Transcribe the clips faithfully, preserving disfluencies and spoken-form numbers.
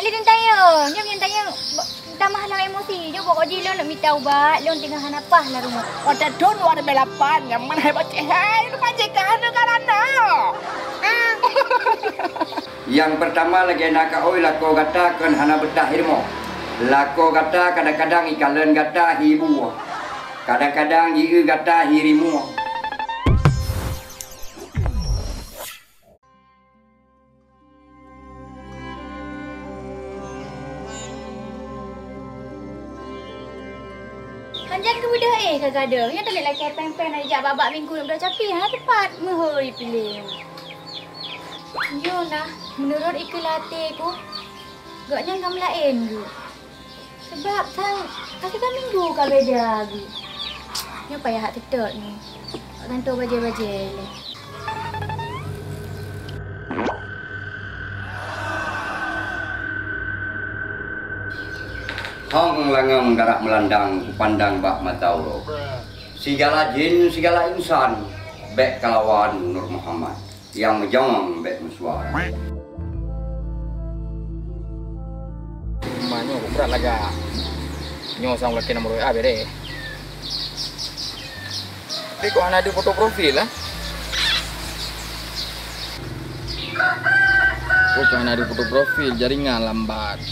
Lé teuntang yo, nyoe teuntang yo, ba-, tamah lom emosi. Nyoe pokok jih lôn neuk mita ubat, lôn teungoh hana paih lam rumoh. Watèe thôn dua ribu lapan, nyan meunan hebat cehai, rupajih ka hana karana. Ah. Nyang peurtama lagèe na kaôi lakoe gata kon hana beutah i rumoh. Lakoe gata kadang-kadang ikalon gata hi buah. Kadang-kadang jieu gata hi rimueng. Hanjeuet keu beudôh éh ka gadôh. Nyan talét lakèe péng-péng na jijak bak-bak minggu neuk beudôh capi, hana teupat meuhôi piléh. Nyoe nah, meunurot ikheun até ku, gobnyan ka meulaén geuh. Sabab sang ka tiga minggu ka beda geuh. Nyoe payah that teutot nyoe. Bak gantoe bajèe-bajèe lé. Hong langam garak meulandang kupandang bak mata uroe. Sigala jin, sigala insan, bèk kalawan Nur Muhammad. Nyang meujawang bèk meusuara. Ma nyoe brat lagak. Nyoe sang lakèe nomor W A bèrèh. Tapi kok hana ada foto profil, ah? Kok hana ada foto profil, jaringan lambat.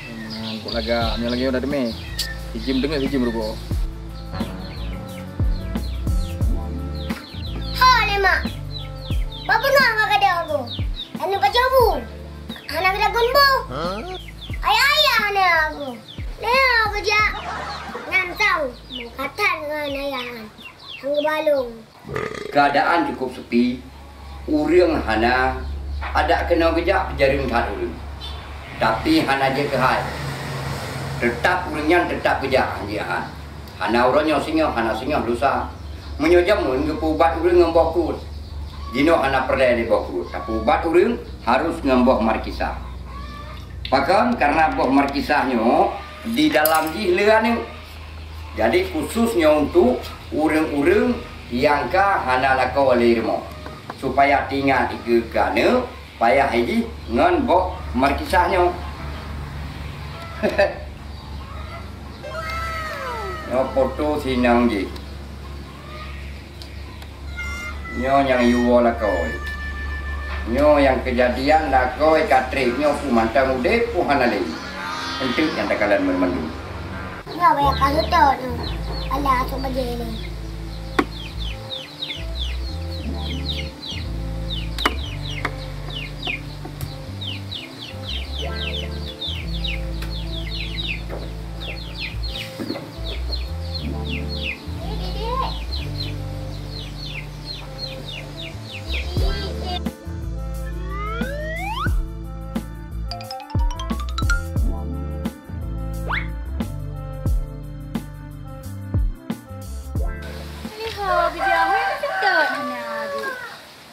Hmm, kok lagak, nyoe lagèe udah demé. Sijim deungoe, sijim rugoe. Ho lé mak. Bapunoe ka gadôh aku. Hana baca bu. Hana geudagon bu. Ayah-ayah hana aku. Lé ho beujak. Nyan tau. Mukatan ngon ayah. Hang geubalong. Keuadaan cukup sepi, ureueng hana, adak keunoe geujak peujareueng that ureueng. Tapi hana jeuet keuhai. Teutap ureueng nyan teutap geujak, hanjeuet han. Hana uroe nyoe singoh, hana singoh lusa. Meunyoe jameun geupeuubat ureueng ngon boh kruet, jinoe hana peureulèe lé boh kruet. Tapeuubat ureueng harus ngon boh markisah. Pakon? Kareuna boh markisah nyoe di dalam jih le aneuk. Jadi, khusus nyoe untuk ureueng-ureueng nyang ka hana lakoe lé rumoh, supaya teuingat ikeue keu aneuk, payah jih ngon boh markisah nyoe. Nyoe foto sinong jih. Nyoe nyang yue woe lakoe. Nyoe nyang keujadian lakoe ka trép nyoe peue mantong udép peue hana lé. Enteuk nyang takalon banmandum. Nyoe bak ka seutôt nyoe. Alah, asup bajèe lé. Liho bijéh, hana seutôt hana geuh.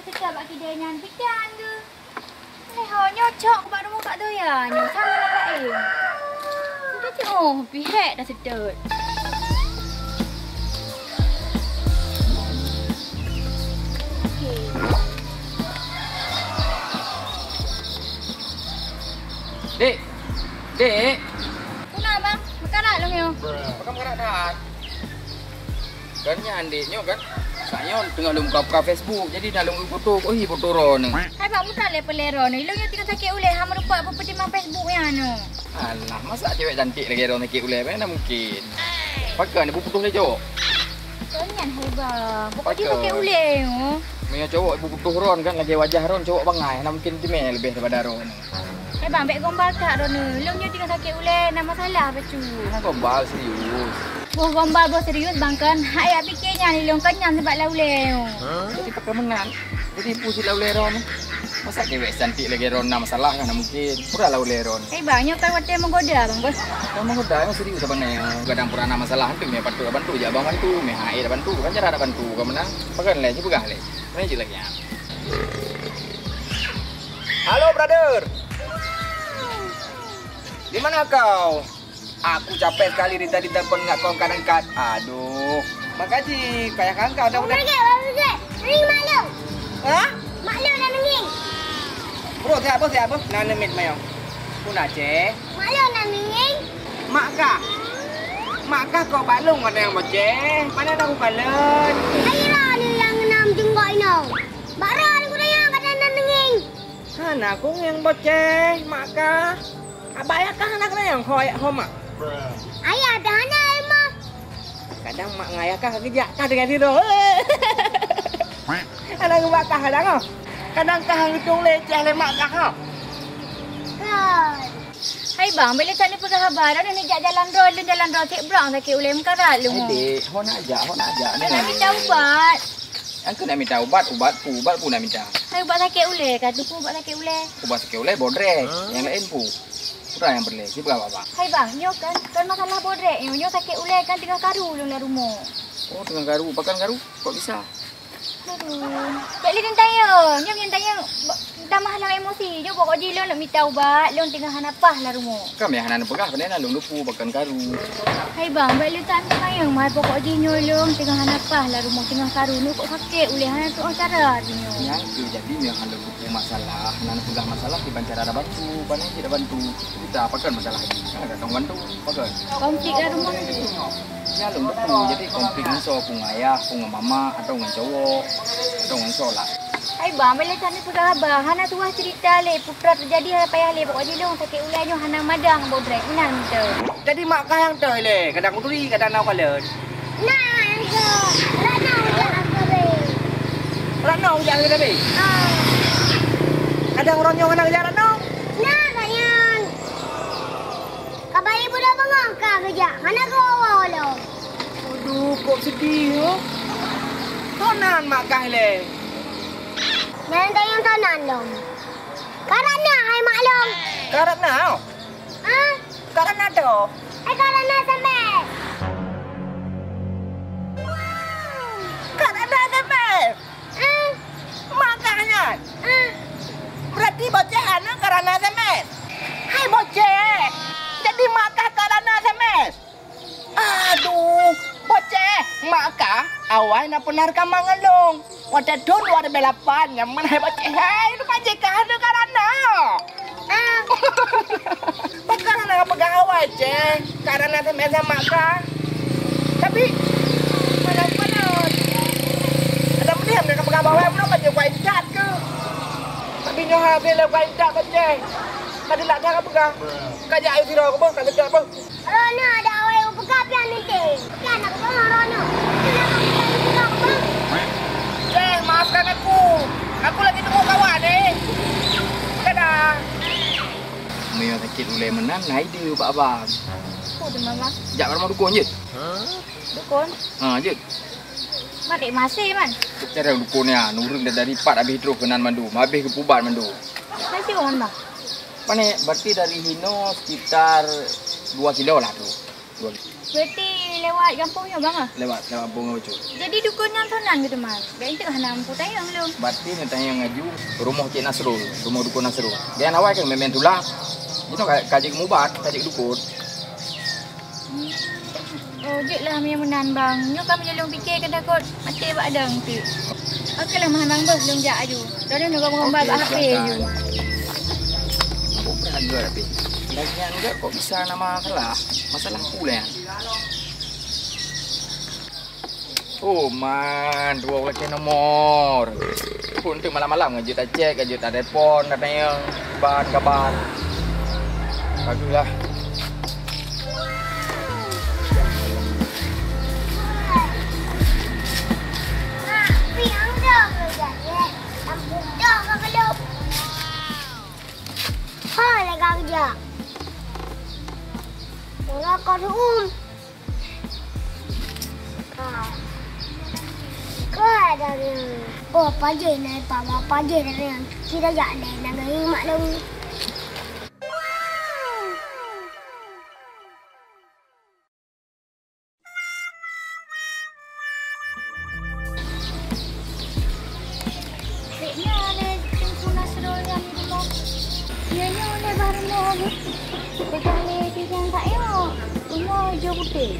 Seutôt bak kidée nyan pikeran geuh. Lé ho nyoe cok bak rumoh Kak Zoya nyoe sama ngon Kak Im. Udah cok, oh, pihek dah sedot. Okey. Dek. Dek. Peue na, Bang? Meukarat lôn nyoe. Pakon meukarat that? Kan nyan dek nyoe kan. Sak nyoe teungoh lôn buka-buka Facebook, jadi na lôn foto, oh, hi foto droeneuh. Hai bak muka lé peulé droeneuh, ilôn nyoe teungoh sakét ulèe, hana meurumpok beupeudimang Facebook nyan nyoe. Alah, masa cewek cantik lagèe droeneuh sakét ulèe, mana mungkin. Pakon, ibu putus lé cowok? Kon nyan hai bang, pokok jih sakét ulèe nyoe. Meunyoe cowok ibu putus droeneuh kan, lagèe wajah droeneuh cowok bangai, hana mungkin timé leubeh daripada droeneuh. Eh bang, bèk gombal that droeneuh. Lôn nyoe teungoh sakét ulèe, na masalah bacut. Hana gombal, serius. Boh gombal, boh serius bang kan. Hak jak piké nyan, ilôn kan nyan sabab lam ulèe nyoe. Jadi pakon meunan. Jadi peue cit lam ulèe droeneuh. Masa cewek cantik lagèe droeneuh na masalah kan, hana mungkin. Pura lam ulèe droeneuh. Eh bang, nyoe kan watèe meugoda bang bos. Kan meugoda, nyoe serius saban nyoe. Kadang pura na masalah, tu meubantu, bantu jak bang bantu. Meuhai bantu, kan cara bantu, kan meunan. Pakon lé, cuba gah lé. Mana cit lagi nyan. Halo, brother. Di mana kau? Aku capek sekali dari tadi telepon nggak kau angkat-angkat. Aduh. Makasih, payah angkat dah udah. Bang Brigade, Bang Brigade. Ring maklum. Hah? Maklum dah ringing. Boh siap, boh siap, boh. Na neumit mayong. Puna ceh. Mak lôn na ngieng. Mak kah? Mak kah kok bak lôn ngon nyang boceh? Pane na bukalon? Hai ra ni nyang nam jungkok inoe. Bak ra ni kuda nyang kada na ngieng. Hana ku ngieng boceh, mak kah. Abak ayah kah hana kena nyang ho ayah ho mak. Ayah dah hana ai mah. Kadang mak ngon ayah kah geujak kah dengan sidroe. Kadang ubak kah kadang oh. Kadang kah ngeutung leceh lé mak kah oh. Hai bang, bèk lé that neupeugah haba, dah neujak jalan droe, lôn jalan droe cit brang sakét ulèe meukarat lôn. Hai dek, ho nak jak, ho nak jak. Hana mita ubat. Nyang keuneuk mita ubat, ubat peue, ubat peue na mita? Hai ubat sakét ulèe ka, teupeue ubat sakét ulèe? Ubat sakét ulèe bodrek, nyang laén peue? Peue nyang peureulèe, sipeugah bak bang. Hai bang, nyoe kan, kon masalah bodrek nyoe, nyoe sakét ulèe kan teungoh karu lôn lam rumoh. Oh, teungoh karu. Pakon karu? Kok bisa? Aduh. Bèk lé neutanyong, nyoe neutanyong. Tamah lam emosi, nyoe pokok jih lôn neuk mita ubat, lôn teungoh hana paih lam rumoh. Ka meuh hana neupeugah, pane na lôn leupeue pakon karu. Hai bang, bèk lé that neutanyong, mai pokok jih nyoe lôn teungoh hana paih lam rumoh, teungoh karu, nyoe kok sakét ulèe hana tu'oh cara jih nyoe. Nyang keuh jadi meuh hana lôn leupeue masalah, hana neupeugah masalah, kiban cara tabantu, pane cit tabantu. Cerita pakon masalah jih, hana ka tong bantu, pakon. Konflik lam rumoh nyoe. Nyan lôn leupeue, jadi konflik ngon soe, peue ngon ayah, peue ngon mama, atawa ngon cowok, atawa ngon soe lah. Hai bang, bèk lé that neupeugah haba, hana tuwah cerita lé, peue teujadi hana payah lé, pokok jih lôn sakét ulèe nyoe hana madah ngon bodrek, meunan meuteue. Jadi mak kah nyang toh lé, kadang kuturi, kadang na kalon. Na nyang toh, Ratnong jak keu lé. Ratnong jak keu lé? Ah. Kadang uroe nyoe hana geujak Ratnong? Na, kadang. Ka bayi budak beungoh ka geujak, hana geuwoe-woe lom. Aduh, kok sedih, oh. Toh nan mak kah lé? Nyan tanyong toh nan lom. Ka Ratna hai mak lom. Ka Ratna, oh? Ah? Ka Ratna toh? Eh, ka Ratna sampai. Ka Ratna sampai? Ah. Mak kah nyan? Ah. Berarti boceh aneuk ka Ratna S M S? Hai boceh! Jadi mak kah ka Ratna S M S? Aduh, boceh! Mak kah awai na peuna reukaman ngon lôn. Watèe thôn dua ribu lapan nyan meunan hai boceh hai, rupa jih kah aneuk ka Ratna. Ah. Pakon hana peugah awai, Ceh? Karena teumèe sama ka. Tapi, malam-malam. Ada meudiam dah ka peugah bak awai, meunan bak jeuet kuat intat keu. Tapi nyoe hase lé kuat intat, Ceh. Ka dilak dah ka peugah. Ka jak ayue sidroe keu beuh, ka seutôt beuh. Rono ada awai u peugah pian minting. Pian aku tengok Rono. Kenapa pian minting aku, Bang? Ceh, maafkan aku. Aku lagi tunggu kawan, eh. Dadah. Meunyoe sakét ulèe meunan, na idé bak abang. Peue teuma, Bang? Jak bak rumoh dukon jeuet. Dukon? Ha, jeuet. Maté masih, Man. Cara dukon nyan, ureueng dari pat habéh troh keunan mandum, habéh geupeubat mandum. Masih, Man, Bang? Pane, berarti dari hinoe sekitar dua kilo lah tu. Dua kilo. Berarti lewat gampông nyoe, Bang, ah? Lewat, lewat gampông nyoe, Cuk. Jadi dukon nyan soe nan geuteumé? Bèk enteuk hana mampu tanyong lôn. Berarti neutanyong laju rumoh Cik Nasrul, rumoh dukon Nasrul. Dia awai kan memang tulah. Itu ka, ka jeuet mubat, ka jeuet dukon. Hmm. Oh, jeuet lah meunyoe meunan, Bang. Nyoe ka meunyoe lôn pike keu takot maté bak dong cit. Oke lah, meuhan Bang, beuh lôn jak aju. Droeneuh neugombak-gombak bak H P aju. Mabök beurangga tapi. Lagèe nyan gèt kok bisa na masalah. Masalah peue lé nyan? Oh, man, dua watèe nomor. Phôn teuh malam-malam ka jeuet tacek, ka jeuet tatelepon, katanyong ban kabar. Bagus lah. Hai, lega keujak. Ura kau um. Kau ada ni. Oh, pajé na, papa pajé na. Kita jak deh, nak ngeri mak long. Dek nyoe lé Teungku Nasrul nyang di rumoh. Nyoe nyoe lé bak rumoh. Peugah lé di nyang tak yo. Rumoh ijo putéh.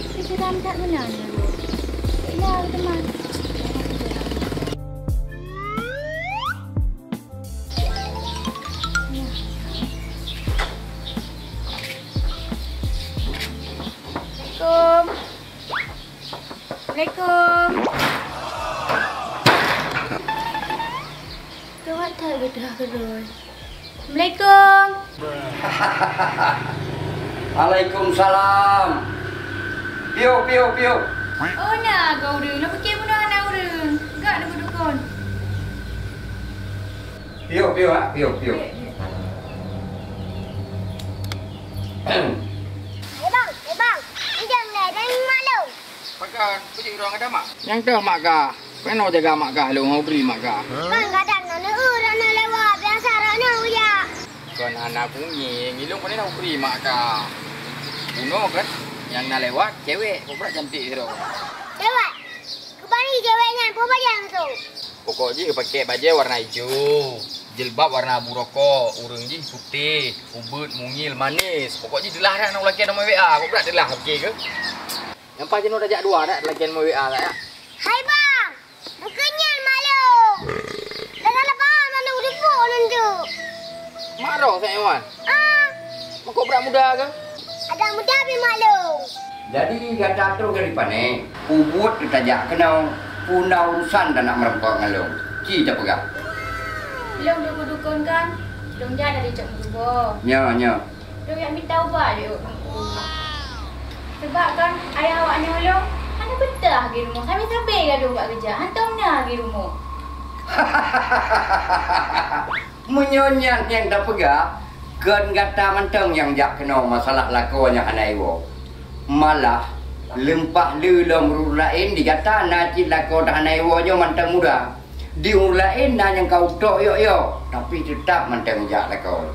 Tapi seram that meunan nyoe. Dek nyoe teuma. Assalamualaikum. Gawat that geudah keudroe. Assalamualaikum. Waalaikumsalam. Piôh, piôh, piôh. Oh, na go ureueng. Lôn piké bunoe hana ureueng. Gak Teungku Dukon. Piôh, piôh, ha? Piôh, piôh. Piôh, piôh. Eh, bang, eh, bang. Injam lé, dan maklum. Pakon, peue jeuet droe gata mak? Nyang toh mak gah. Peunoh jaga mak gah lôn, ubri mak gah. Bang, kadang na neu-eu droeneuh lewat, biasa droeneuh ujak. Kon hana kungieng, ilong pane na ubri mak gah. Bunoe kan, nyang na lewat, cewek, kok brat cantik sidroe. Cewek? Keubali cewek nyan, peue bajèe langsông? Pokok jih pake bajèe warna ijo, jilbab warna abu rokok, ureueng jih putéh, ubeut, mungil, manis. Pokok jih teulah dah nang ulakèe nomor W A, kok brat teulah pike keuh? Nyan paih jinoe tajak dua dak lagèe nomor W A dak, ya? Hai bang, bukon nyan maklum. Dah salah paham lalu dipuk lôn tu. Mak roh Sa'iwan. Ah. Mako brat muda ke? Agak muda pih maklum. Jadi gata troh dari pane? Ubuet teutajak keunoe, peue na urusan tanak meureumpok ngon lôn. Ci tapeugah. Lôn dukon-dukon kan, lôn jak dari cok meuruboh. Nyo, nyo. Lôn jak mita ubat lé Teungku. Sebab kan ayah awak nyoe lôn hana betah di rumoh, sabe-sabe gadoh bak keujak, hantom na di rumoh. Meunyoe nyan nyang tapeugah, kon gata mantong nyang jak keunoe masalah lakoe nyang hana iwoe. Malah, leumpah le lom ureueng laén di gata na cit lakoe hana iwoe nyoe mantong muda. Di ureueng laén na nyang ka utok yok-yok, tapi teutap mantong jak lakoe.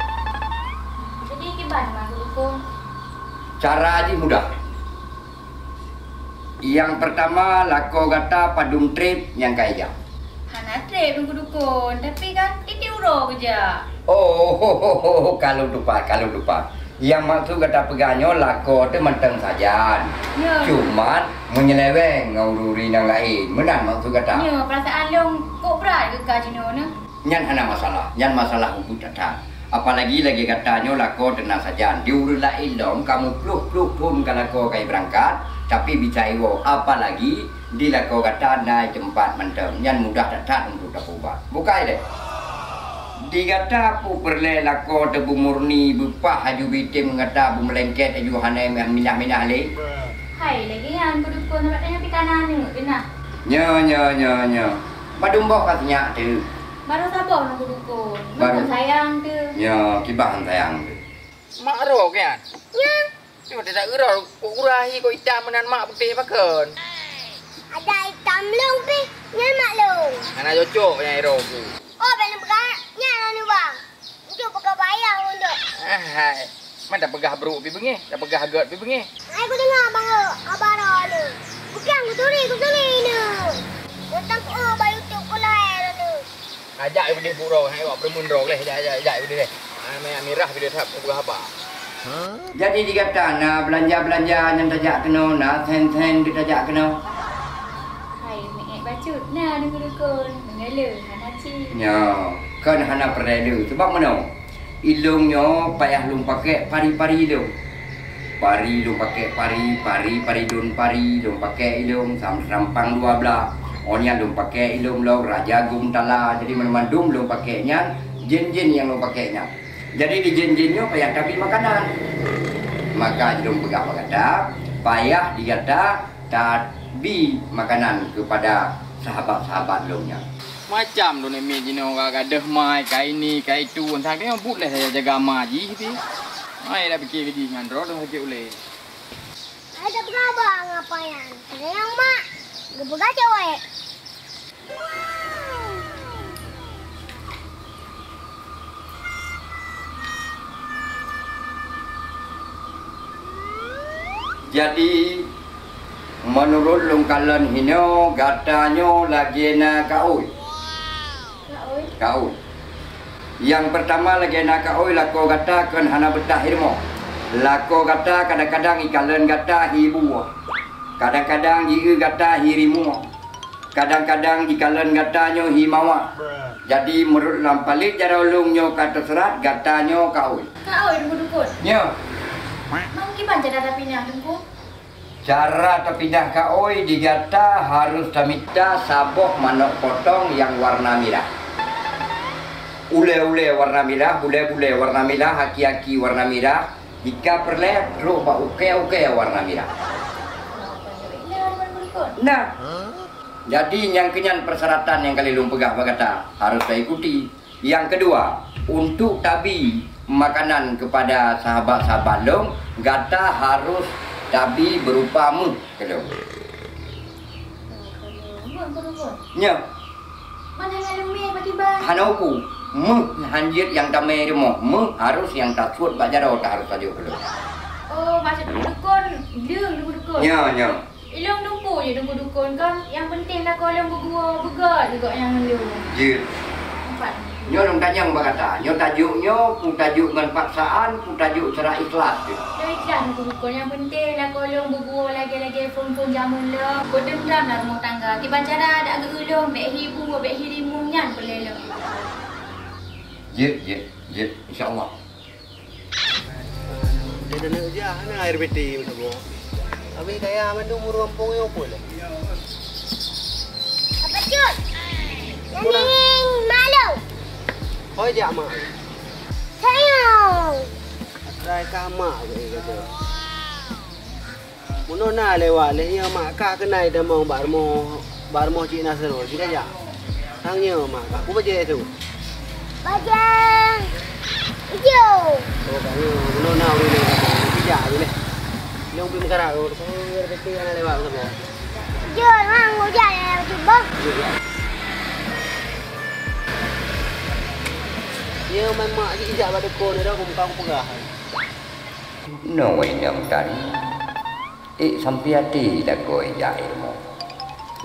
Jadi kiban teuma Teungku? Cara jih mudah. Nyang peurtama, lakoe gata padum treb nyang ka ijak? Hana treb Teungku Dukon, tapi kan tieb-tieb uroe geujak. Oh, ka lôn tupat, ka lôn tupat. Nyang maksud gata peugah nyoe lakoe teuh mantong sajan. Ya. Cuman meunyeuleweng ngon ureueng-ureueng nyang laén. Meunan maksud gata? Ya, peurasaan lôn kok brat geuka jinoe nyoe. Nyan hana masalah, nyan masalah ubeut that-that. Apalagi lagèe gata nyoe lakoe teuh na sajan. Di ureueng laén lom ka muplôh-plôh thon ka lakoe ka ibeurangkat, tapi bisa iwoe. Apalagi di lakoe gata na teumpat mantong. Nyan mudah that-that untuk tapeuubat. Bukai deh. Di gata peue peureulèe lakoe teuh beumurni, beupah haju beuitem gata beumeulengket haju hana minah-minah lé? Hai, lagèe nyan Teungku Dukon, sabab tanyoe pih ka na aneuk, beuna? Nyo, nyo, nyo, nyo. Padum boh ka sinyak teuh? Barô saboh Teungku Dukon. Barô. Mantong sayang teuh. Nyo, kiban sayang teuh. Mak roh nyan? Nyan. Cuma tidak geura, kok gura hi kok itam meunan mak putéh pakon? Ada itam lôn pih, nyan mak lôn. Hana cocok nyan iro ku. Oh, bèk lôn peugah nyan anu bang. Untuk peugah bayang untuk. Ah, hai. Man tapeugah brôk pih beungéh, tapeugah göt pih beungéh. Hai ku deungoe bang, haba roh lôn. Bukang kuturi, kuturi nyoe. Utang ku, oh, bayu tu kulai lôn. Ajak i beudeh burông, hai awak peureumeun droe leh, jak, jak, jak i beudeh leh. Ah, meuyak mirah beudeh that, peugah haba. Jadi di gata na beulanja-beulanja nyang tajak keunoe, na sen-sen teuh tajak keunoe? Hai, meu'et bacut, na deungon-deungon, meunyoe le, hana cit. Nyoe, kon hana peureulèe le, sabab meunoe. Ilông nyoe payah lôn pakék pari-pari ilông. Pari lôn pakék pari, pari, pari dôn pari, lôn pakék ilông sam-, sampang dua blah. Oh nyan lôn pakék ilông lom raja gum tala. Jadi mandum-mandum lôn pakék nyan, jén-jén nyang lôn pakék nyan. Jadi di jén-jén nyoe payah tabri makanan. Maka lôn peugah bak gata, payah di gata tabri makanan keupada sahabat-sahabat lôn nyan. Macam droeneuh miet jinoe ka gadôh mai, ka ini, ka itu, entah keunoe buet lé saja jaga ma jih pih. Ai dak pike keu jih nyan droe dong sakét ulèe. Ai dak peugah haba ngon apa nyan. Sayang mak, geupeugah cewek. Jadi, meunurot lôn kalon hinoe, gata nyoe lagèe na kaôi. Kaôi? Kaôi. Nyang peurtama lagèe na kaôi, lakoe gata kon hana beutah i rumoh. Lakoe gata kadang-kadang ikalon gata hi buah. Kadang-kadang jieu gata hi rimueng. Kadang-kadang jikalon gata nyoe hi mawar. Jadi, meunurot lam palét jaroe lôn nyoe ka teusurat, gata nyoe kaôi. Kaôi, Teungku Dukon? Nyoe. Mang kiban cara tapinah, Teungku? Cara tapindah kaôi, di gata harôh tamita saboh manok potong nyang warna mirah. Ulée-ulée warna mirah, bulée-bulée warna mirah, aki-aki warna mirah, jika peureulée trok bak ukée-ukée warna mirah. Nah, jadi nyang keunyan persyaratan nyang ka lheueh lôn peugah bak gata harôh taikuti. Nyang keudua, untuk tabi makanan keupada sahabat-sahabat lôn, gata harôh tabi beurupa méuh keu lôn. Méuh, méuh, méuh. Nyoe. Mana ngalumi bagi bang? Hana upu. Méuh hanjeuet nyang tamé rumoh. Méuh harôh nyang tasuet bak jaroe ta harôh tajok keu lôn. Oh, maksud dukon, leueng dukon. Nyoe, nyoe. Ilôn lumpu jih Teungku Dukon kan, nyang peunteng lakoe lôn beuguwoe, beugét jih gobnyan ngon lôn. Jeuet. Nampak? Nyoe lôn tanyong bak gata, nyoe tajok nyoe, peue tajok ngon paksaan, peue tajok secara ikhlas jeuet? Nyoe ikhlas Teungku Dukon, nyang peunteng lakoe lôn beuguwoe lagée-lagée phon-phon jameun lom, beuteuntram lam rumoh tangga, kiban cara dak geu-eu lôn, bék hi bu, bék hi rimueng nyan peureulée lôn. Jeuet, jeuet, jeuet, insya Allah. Dia dah nak ujian, hana air beti meusaboh. Habis kaya mandum ureueng gampông nyoe pun. Apa cut? Nani malu. Hoi jak mak. Sayang. Trai ka mak ke kata. Meunoe na lewat lé, nyoe mak kah keunai tamong bak rumoh, bak rumoh Cik Nasrul, jih kajak. Tang nyoe mak kah, peue bajée su? Bajée ijo. Oh, ka nyoe, meunoe na ureueng lé, jijak jih lé. Lôn pih meukarat, oh, peue keuti hana lewat meusaboh. Jeuet, mang, ujan lewat cuba. Jeuet, ya. Nyoe man mak jijak bak deukon, dah buka peugah. Noe inong tari, ék sampoe até lakoe jak ilmu.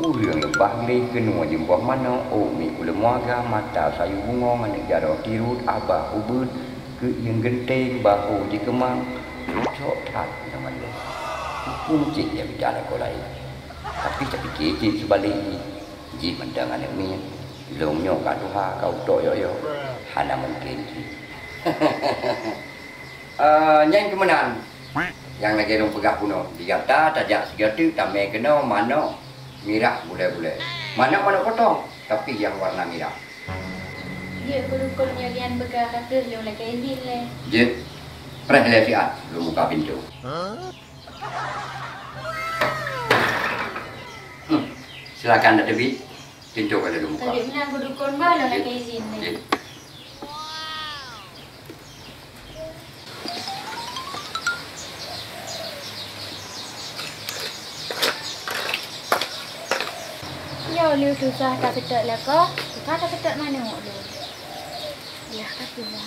Ureueng leubah gleh keunoe jumboh manok, ôk miet uleueng muaga, mata sayue bungong, aneuk jaroe tirot, abah ubeut, keuieng geunteng, bahô jikeumang, cocok that ngon lôn. Muphom cit nyang mita lakoe laén. Tapi tapike cit seubalek jih, jih mantong aneuk miet, lôn nyoe ka tuha, ka utok yok-yok, hana mungken cit. Eh, nyan keuh meunan nyang lagée lôn peugah bunoe, di gata tajak sigoe teuk tamé keunoe manok mirah bulée-bulée. Manok, manok potong, tapi nyang warna mirah. Jeuet keu dukon nyoe lian beuka ka keuh lôn lakée idhin lé. Jeuet, preh lé siat lôn buka pintoe. Hmm, silakan tateubiet, pintoe ka lôn buka. Ka jeuet meunan keu dukon bah lôn lakée idhin lé. Jeuet. Nyoe lheueh susah taseutôt lakoe, susah taseutôt manok lôn. Yah ka keuluwa.